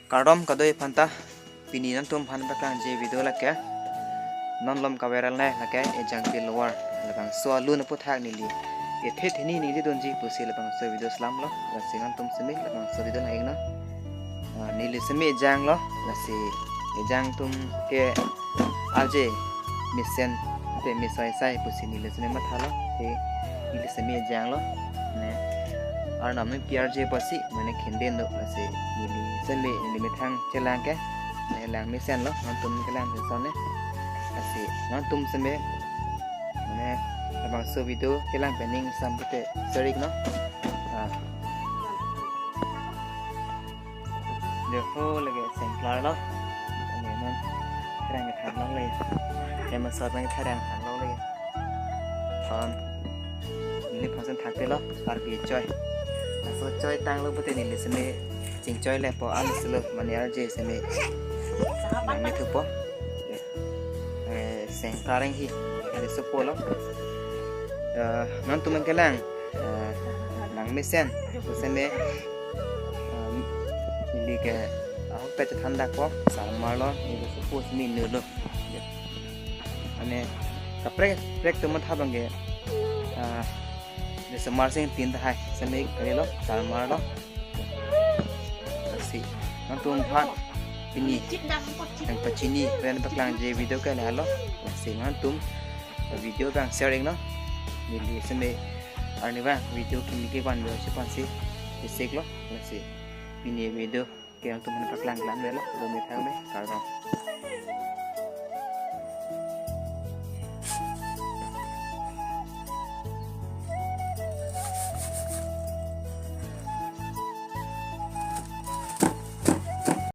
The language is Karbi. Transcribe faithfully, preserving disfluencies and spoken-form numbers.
Kardom kadokave aphanta, pini nangtum aphan paklangji video lake, non malom ka-viral nai lake, Ejangpi Lower, labangso alun aputhak neli ethe theni ningje dunji pusi labangso video selamlo, lasi nangtum semi labangso video nang-iknon. Ah, neli semi ejanglo, lasi ejang atum ke arje mesen, te mesai sai pusi neli semi mathalo, te neli semi ejanglo, ne, arnam ne pi arje pusi, mane khenden do, lasi neli semi, neli methang chelang ke, ne lang mesenlo, nangtum kelang mesen ne, lasi nangtum semi, mane, labangso video kelang pen ning sam pute share-iknon. Ah. Joho lake sengklar lo. Ane non kerang kethan longle. Kema sot nang kerang than longle. Thon. Neli phansen thakte lo, arpi choi. Laso choi tanglo pute neli semi chingchoi lepo an selo mane arje semi. Nang mithupo. Eh, sengklar ang hi. Ane sopo lo. Eh, nangtum kelang. Eh, nang mesen. Semi. Eh, neli ke ahok pet than dakpo, sarmar lo, neli ke suppose mi nu lo. Ane kaprek prek atum matha abang ke, ah, neli sarmar sing tin tahai, semi kali lo, sarmar lo. Lasi nangtum aphan pini nangpachini pen paklangji video ke lahelo. Lasi nangtum video abang share-iknon. Neli semi arni abang video kimi kevan lo si aphansi isik lo. Lasi pini video ke nangtum aphan paklang klang lo, lo methang me, kardom.